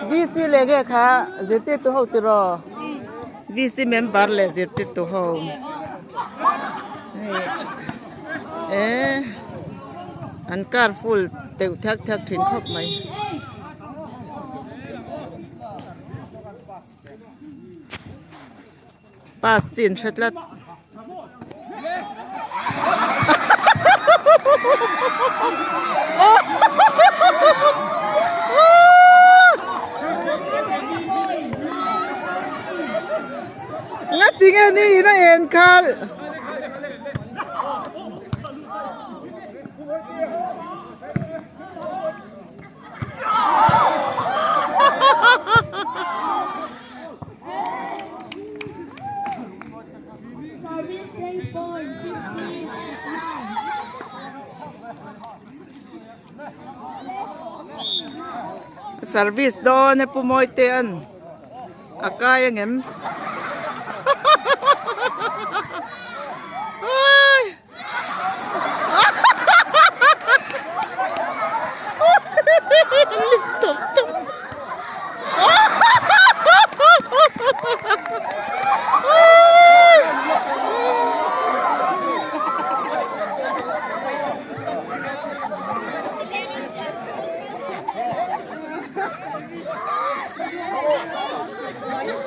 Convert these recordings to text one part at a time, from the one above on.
VC leh nge kha zirtirtu ho tiraw VC member leh zirtirtu ho hei eh an car full teuh thak thak thin khawp mai. Pass chin hre tlat. Ngati nge ni in a en khal. Service dawn e pu Mawite an a kai angem.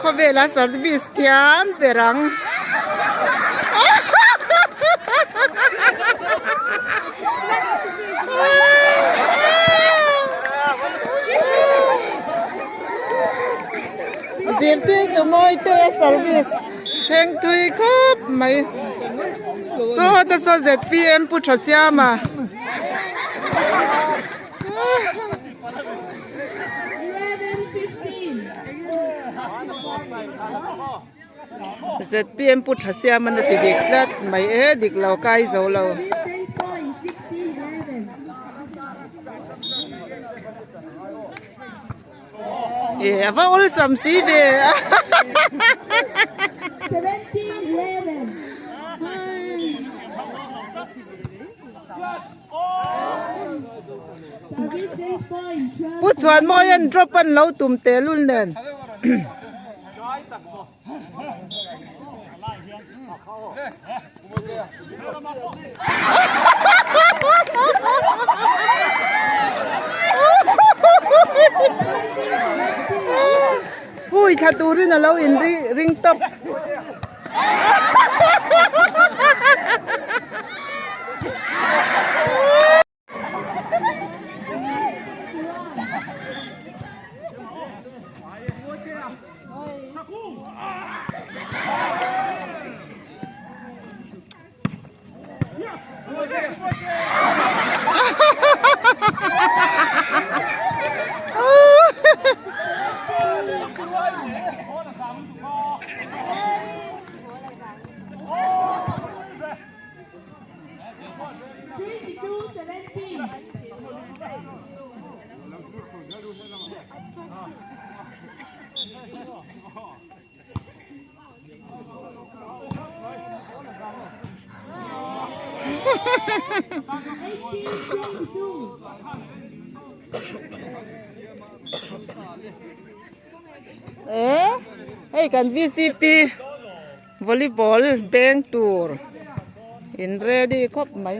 Khawvela service thiam ber ang. Zirtirtu mawi te service thleng thui khawp mai. Saw te saw zpm Pu Thasiama. Zpm Pu Thasiaman a ti dik tlat mai e dik lo kai zo lo. E a va awlsam si ve. Pu Chhuanmawi an drop an lo tum tehlul nen. Hui thla turin a lo in ring tawp. Eh hei kan vcp volleyball beng tur in ready khawp mai.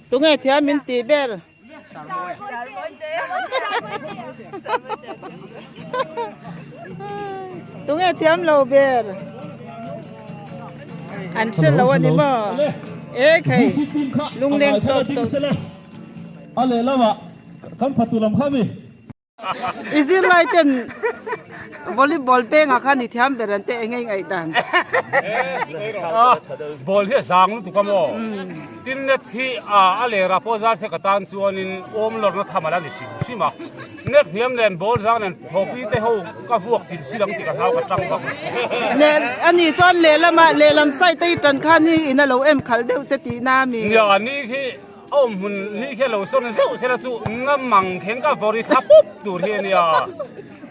Tunge thiam min tih ber. Tunge thiam lo ber. An hre lo a ni maw? E khai lungleng tawp tawp. A lehlamah kan fatu lam kha mi. I zirlai ten volleyball pengah khan i thiam ber an te eng eng aih dan. Ball hi a zang lutuk a maw? Tin net hi a lera pawh zar se ka tan chuanin awm lawrna tham a la ni hrim hrim a. Net hniam nen ball zang nen thawpui te ho ka vuak chin si lang tih ka hlau ka tang vak. Leh a nih chuan lehlamah lehlam side a i tan khan i in a lo em khalh deuh che tihna a mi? Nia ni khi A awm hmun ni khi a lo sawn zeuh sela chu nga mang khen ka vawri thla pup tur hi a nia.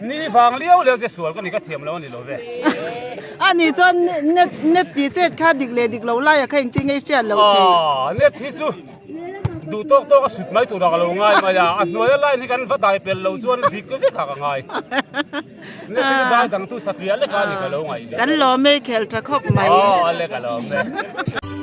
Ni vang liau liau che sual ka ni ka thiam lo a ni lo ve. A nih chuan net net tih chet kha dik leh dik lo lai a kha engtin nge i hriat loh thei? Aw net hi chu duh tawk tawk a sut mai tur ah ka lo ngai mai a, a hnuai a line hi kan va dai pel lo chuan dik vek ah ka ngai. Net hi chu dai dang tu satliah lek a ni ka lo ngaih. Kan lawm e, khel tha khawp mai. Aw a le ka lawm e.